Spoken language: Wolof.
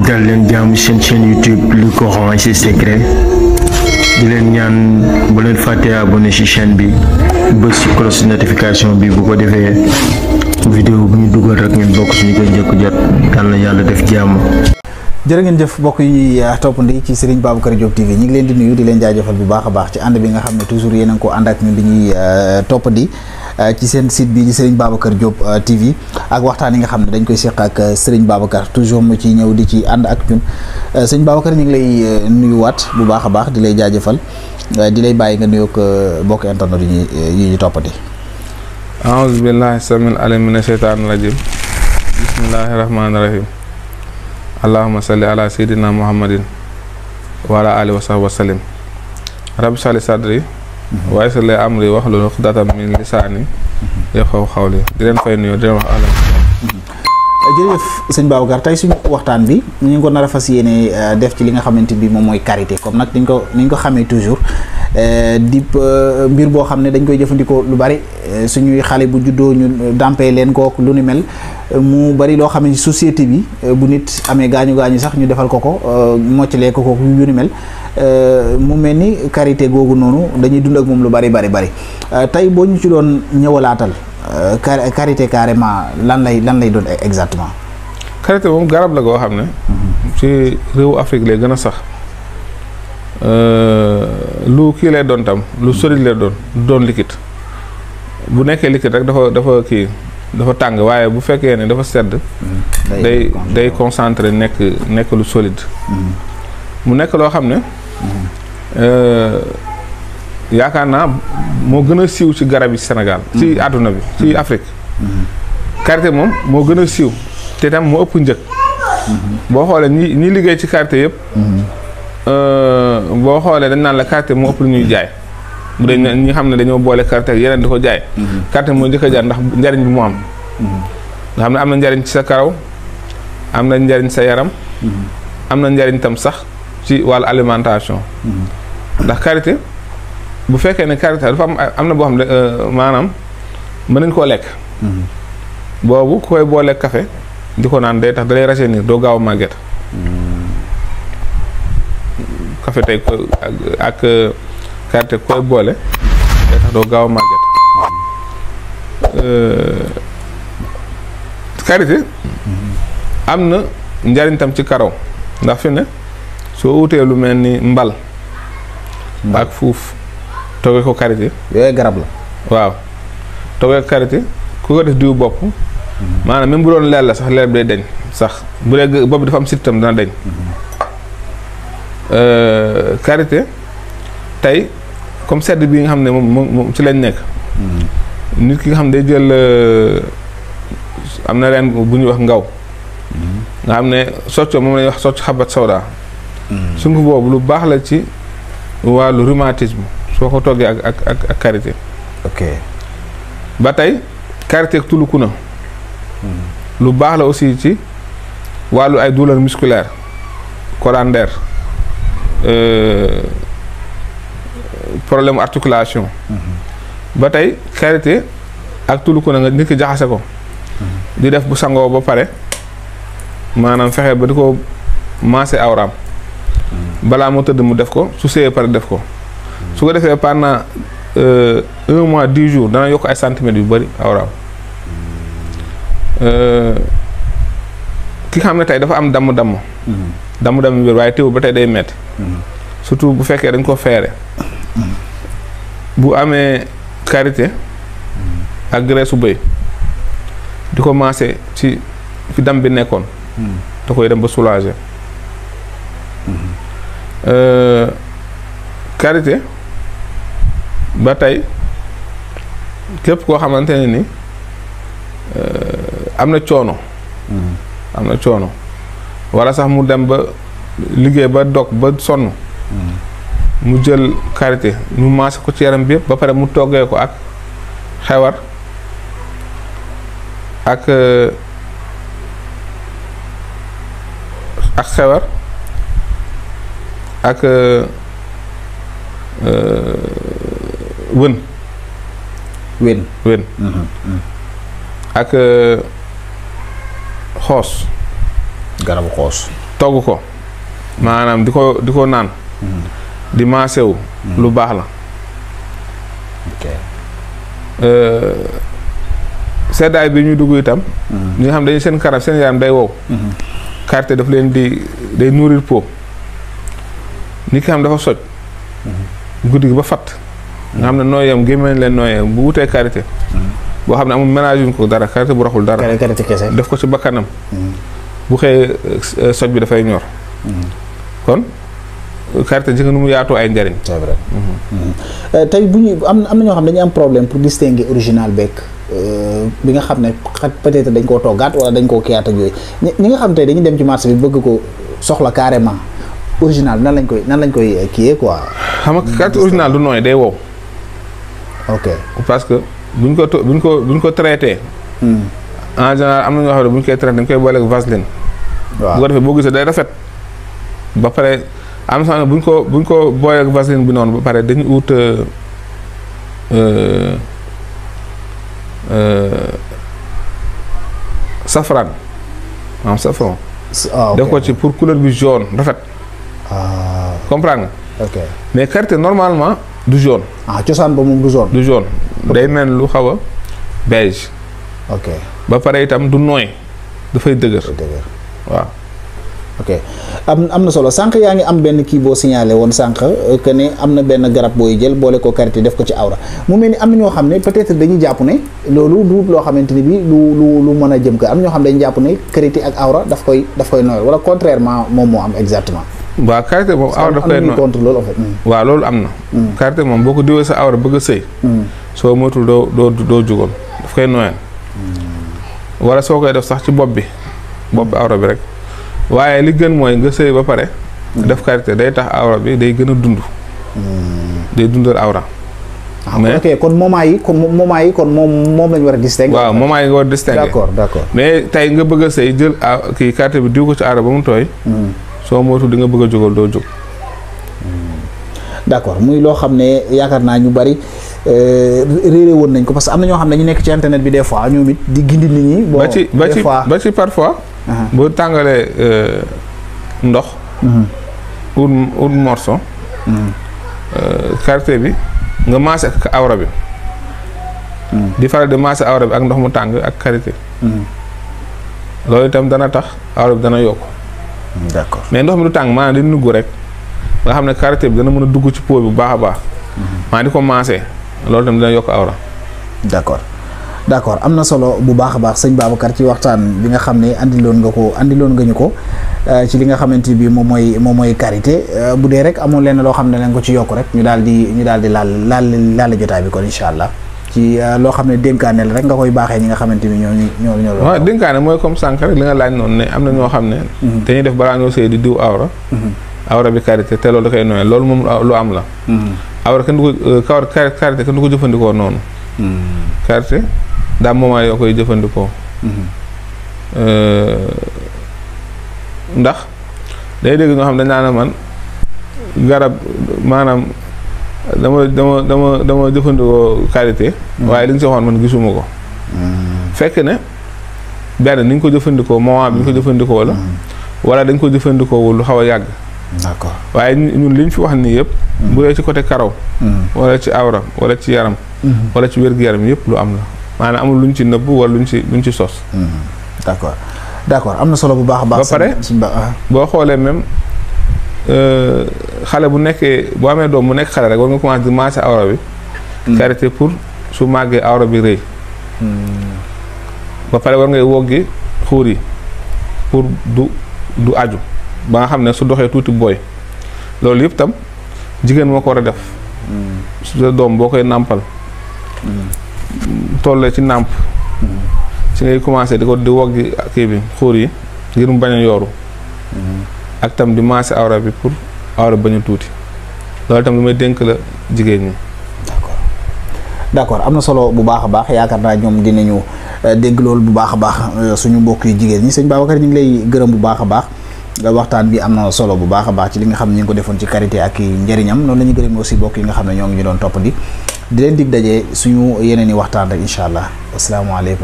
dal leen jaamu seen chaîne YouTube le Coran et ses secrets di leen ñaan bu leen fàtte abonné ci chaîne bi bës ci cloche notification bi bu ko defee vidéo bu ñu dugal rek ngeen bokk suñu koy njëkk jot yal na yàlla def jàmm. jërë ngeen jëf mbokk yi toppandi ci Serigne Babacar Diop TV ñu ngi leen di nuyu di leen jaajëfal bu baax a baax ci ànd bi nga xam ne toujours yéen a ngi ko ànd ak ñun di ñuy toppandi ci seen site bi di Serigne Babacar Diop TV ak waxtaan yi nga xam ne dañ koy seq ak Serigne Babacar toujours mu ci ñëw di ci ànd ak ñun Serigne Babacar ñu ngi lay nuyuwaat bu baax a baax di lay jaajëfal di lay bàyyi nga nuyoog mbokk internet yi ñuy toppandi. aouzu billahi samil alim mina sheytaani rajim bismillahi rahmaani rahim allahumma salli ala sayyidina muhammadin wa ala alihi wa sahbihi wa sallim rabbi shrah li sadri wa yassir li amri wahlul uqdatan min lisaani yafqahu qawli di leen fay nuyoo di leen wax alam. jërëjëf sëñ Babacar tey suñu waxtaan bi ñu ngi ko nar a fas yéene def ci li nga xamante bi moom mooy karité comme nag niñ ko xamee toujours di mbir boo xam ne dañ koy jëfandikoo lu bari suñuy xale bu juddoo ñu dàmpee leen kook lu ni mel mu bari loo xam ne société bi bu nit amee gaañu sax ñu defal ko moccalee ko yu ni mel mu mel ni karité googu noonu dañuy dund ak moom lu bari tey boo ñu ci doon ñëwalaatal karité carrément lan lay doon exactement. karité moom garab la goo xam ne ci réewu Afrique lay gën a sax lu kii lay doon tam lu solide lay doon liquide bu nekkee liquide rek dafa tàng waaye bu fekkee ne dafa sedd day concentré nekk lu solide mu nekk loo xam ne yaakaar naa moo gën a siiw ci garab yi Sénégal ci àdduna bi ci Afrique karité moom moo gën a siiw te tam moo ëpp njëg boo xoolee ñi liggéey ci karité yëpp boo xoolee dañ naan la karité moo ëpp lu ñuy jaay bu dee ñi xam ne dañoo boole karité ak yeneen di ko jaay karité moo njëkk a jaar ndax njariñ bi mu am nga xam ne am na njariñ ci sa karaw am na njariñ sa yaram am na njariñ tam sax ci wàllu alimentation ndax karité bu fekkee ne karité dafa am na boo xam ne maanaam mën nañ koo lekk boobu ku koy booleeg café di ko naan day tax da lay rajeunir doo gaaw a màgget café tey ak karité ku koy boole day tax doo gaaw a màgget karité am na njariñ tam ci karaw ndax fi ne soo wutee lu mel ni mbal ak fuuf toogee ko karité yooyu garab la waaw toogee ko karité ku ko def diw bopp maanaam même bu doon leel la sax leel bi day deñ sax bu dee bopp dafa am sittam dana deñ karité tey comme sedd bi nga xam ne moom ci lañ nekk nit ki nga xam ne day jël am na ren bu ñuy wax ngaw nga xam ne socco moom lañuy wax socc xabat sawda sunguf boobu lu baax la ci wàllu rhumatisme soo ko toggee ak karité ok ba tey karité ak tulukuna lu baax la aussi ci wàllu ay douleur musculaire colander problème articulation ba tey karité ak tulukuna nga nit ki jaxase ko di def bu sangoo ba pare maanaam fexe ba di ko maase awraam balaa moo tëdd mu def ko su séyee pare def ko su ko defee pendant 1 mois 10 jours dana yokk ay centimètres yu bëri awraam ki xam ne tey dafa am damm-damm yu bëri waaye teewul ba tey day metti surtout bu fekkee dañ ko feere bu amee karité ak graisse su bëy di ko maase ci fi dam bi nekkoon da koy dem ba soulager karité ba tey képp koo xamante ne ni am na coono wala sax mu dem ba liggéey ba dog ba sonn mu jël karité ñu maase ko ci yaram bi yëpp ba pare mu toggee ko ak xewar ak xewar ak wën ak xoos garabu xoos. togg ko maanaam di ko naan. di maasewu. lu baax la. ok. seddaay bi ñu dugg itam. ñi nga xam dañuy seen karab seen yaram day wow. karité daf leen day nourrir peau. nit ki xam dafa soj. guddi gi ba fatt. nga xam ne nooyam gémmeñ leen nooyam bu wutee karité. boo xam ne amul ménage yuñ ko dara karité bu raxul dara. karité kese. def ko ci bakkanam. bu xëyee soj bi dafay ñor. kon karité njëkk nu mu yaatoo ay njariñ. c'est vrai. tey bu ñu am na ñoo xam ne dañuy am problème pour distinguer original beeg bi nga xam ne peut-être dañ koo toggaat wala dañ koo kiyaat ak yooyu ñi nga xam tey dañuy dem ci marché bi bëgg ko soxla carrément original nan lañ koy kiyee quoi. xam nga karité original du nooy day wow. ok parce que buñ ko traité. en général am na ñoo xam ne bu ñu koy traité dañ koy boole ak vaseline. waaw bu ko defee boo gisee day rafet. ba pare am na sax ne buñ ko boole ak vaseline bi noonu ba pare dañu ut safran maanaam safran. def ko ci pour couleur bi jaune rafet. comprendre nga. ok mais karité normalement du jaune. cosaan ba moom du jaune. du jaune day mel lu xaw a beige. ok ba pare itam du nooy dafay dëgër. waaw. ok am na solo sànq yaa ngi am benn kii boo signalé woon sànq que ne am na benn garab booy jël boole ko karité def ko ci awra mu mel ni am na ñoo xam ne peut-être dañuy jàpp ne loolu du loo xamante ni bi lu mën a jëm ko am na ñoo xam ne dañuy jàpp ne karité ak awra daf koy nooy wala contrairement moom moo am exactement. waaw karité moom awra daf koy nooy contre loolu en fait. waaw loolu am na. karité moom boo ko diwee sa awra bëgg a sëy. soo moytul doo jugal daf koy nooyal. wala soo koy def sax ci bopp bi awra bi rek. waaye li gën mooy nga sëy ba pare. def karité day tax awra bi day gën a dund. day dundal awra. mais ok kon moment yi kon moom lañu war a distinguer. waaw moment yi nga war a distinguer. d'accord mais tey nga bëgg a sëy jël kii karité bi diw ko ci awra ba mu tooy. soo moytu di nga bëgg a jógal doo jóg. d'accord muy loo xam ne yaakaar naa ñu bari réeré woon nañ ko parce que am na ñoo xam ne ñu nekk ci internet bi des fois ñoom it di gindi nit ñi. bon ba ci parfois. boo tàngalee ndox. ut morceau. karité bi nga maase ak awra bi. di faral di maase awra bi ak ndox mu tàng ak karité. loolu itam dana tax awra bi dana yokk. d'accord mais ndox mi du tàng maanaam di nugg rek nga xam ne karité bi dana mën a dugg ci peau bi bu baax a baax. maanaam di ko maase loolu itam dina yokk awra. d'accord am na solo bu baax a baax sëñ Babacar ci waxtaan bi nga xam ne andiloon nga ñu ko ci li nga xamante bi moom mooy karité bu dee rek amoon leen loo xam ne leen ko ci yokk rek ñu daal di laal jotaay bi kon incha allah ci loo xam ne dénkaane la rek nga koy baaxee ñi nga xamante bi ñoo waaw dénkaane mooy comme sànq rek li nga laaj noonu ne am na ñoo xam ne dañuy def balaa ñoo sëy di diw awra bi karité te loolu da koy nooyee loolu moom lu am la awra kenn du ko karité kenn du ko jëfandikoo noonu karité daa moment yoo koy jëfandikoo ndax day dégg ñoo xam dañ naan man garab maanaam dama jëfandikoo karité waaye li nga si waxoon man gisuma ko fekk ne benn ni ñu ko jëfandikoo moment bi ñu ko jëfandikoo la wala dañ ko jëfandikoo lu xaw a yàgg. d'accord waaye ñun li ñu fi wax nii yëpp bu dee ci côté karaw wala ci awra wala ci yaram wala ci wér-gu-yaram yëpp lu am la maanaam amul luñ ci nëbb wala luñ ci sos. d'accord am na solo bu baax a baax. ba pare boo xoolee même xale bu nekkee boo amee doom mu nekk xale rek war nga commencé di maase awra bi. karité pour su màggee awra bi rëy. ba pare war ngay woggi xuur yi pour du aju ba nga xam ne su doxee tuuti booy loolu yëpp tam jigéen moo ko war a def. su sa doom boo koy nàmpal. tollee ci nàmp ci ngay commencé di woggi kii bi xuur yi ngir mu bañ a yooru ak tam di maase awra bi pour awra bañ a tuuti loolu tam lu may dénk la jigéen ñi. d'accord am na solo bu baax a baax yaakaar naa ñoom dinañu dégg loolu bu baax a baax suñu mbokk yu jigéen ñi sëñ Babacar ñu ngi lay gërëm bu baax a baax waxtaan bi am na solo bu baax a baax ci li nga xam ne ñu ngi ko defoon ci karité ak njëriñam noonu la ñu gërëm aussi mbokk yi nga xam ne ñoo ngi ñu doon topp di leen dig daje suñu yeneen i waxtaan rek incha allah asalaamaaleykum